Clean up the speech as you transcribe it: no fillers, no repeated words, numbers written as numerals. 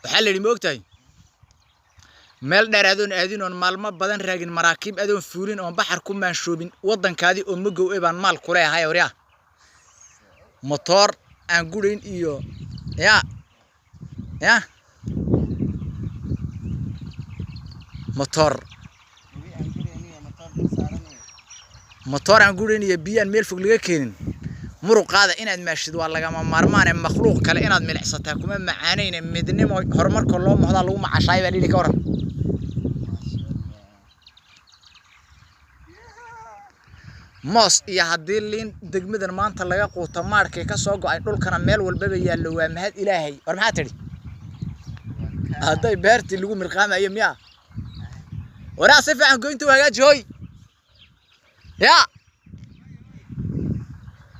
Waxaa la yidhi, ma ogtahay, meel dheer adoon aadin oon maalmo badan raagin, maraakiib adoon fuulin oon baxar ku maanshoobin, waddankaadii oo magow e baan maal kuleeyahay. Waryaa, motoor aan gurayn iyo ya ya motoor motoor aan gurayn iyo biyo aan meel fog laga keenin, muruqaada inaad maashid waa lagama maarmaane. Makhluuq kale inaad milicsataa kuma macaanayne, midnimo horumarka loo mohdaa lagu macashaay baa lihi. Ka waran moos iyo haddii liin degmadan maanta laga quuto, maarkii ka soo go'ay dhulkana meel walbaba yaallo, waa mahad Ilaahay. War maxaa tidhi? Hadday beertii lagu mirqaamayo miyaa? Waraa, si fiican goynta u hagaaji. Hoy ya.